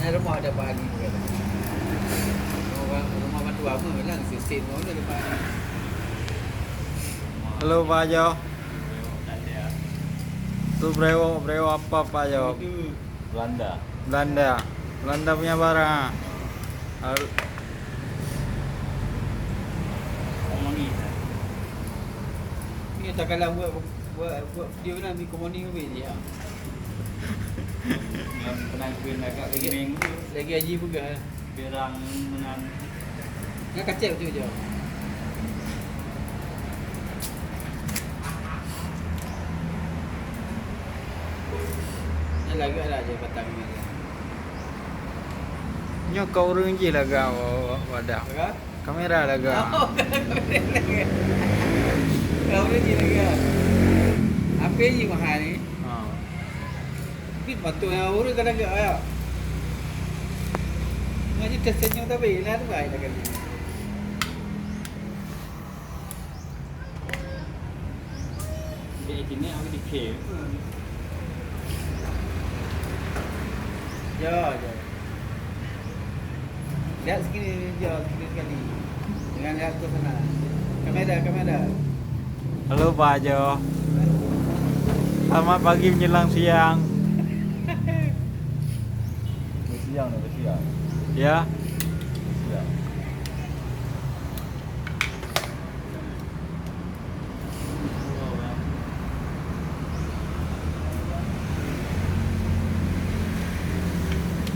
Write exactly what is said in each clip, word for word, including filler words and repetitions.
Rumah ada Pak Ali juga. Rumah, rumah bantu apa lah, sisi rumah ada Pak Ali. Halo, Pak Haji. Tu brewok, brewok apa, Pak Haji? Itu Belanda. Belanda. Belanda punya barang, ha. Har- Komuni. Ni tak kalah buat, buat, buat video ni, ambil komuni habis dia. Yang pernah kena agak Lagi, kuning tu. Lagi Haji peugah. Pirang meunan. Nyan kacek beutôi je. Nyan lagak lah je batang ni. Nyoe ka ureueng jih lagak wa-, wa-, wadah. Lagak? Kamera lagak. Oh, kamera lagak. Ka ureueng jih lagak. Apa jih mahal ni? Ha. Tapi patut yang urus kadang ke ayah. Ngaji tersenyum tapi lah tu baik dah kali. Dia ini aku di cave. Ya, ya. Lihat sekali, ya, sekali sekali. Dengan lihat ke sana. Kamera, kamera. Halo, Pak Haji. Selamat pagi menjelang siang. Siang dah, siang. Ya. Siang.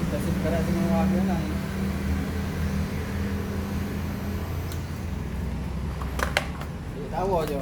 Tasik karat sinoe wah keunan. Tawa je.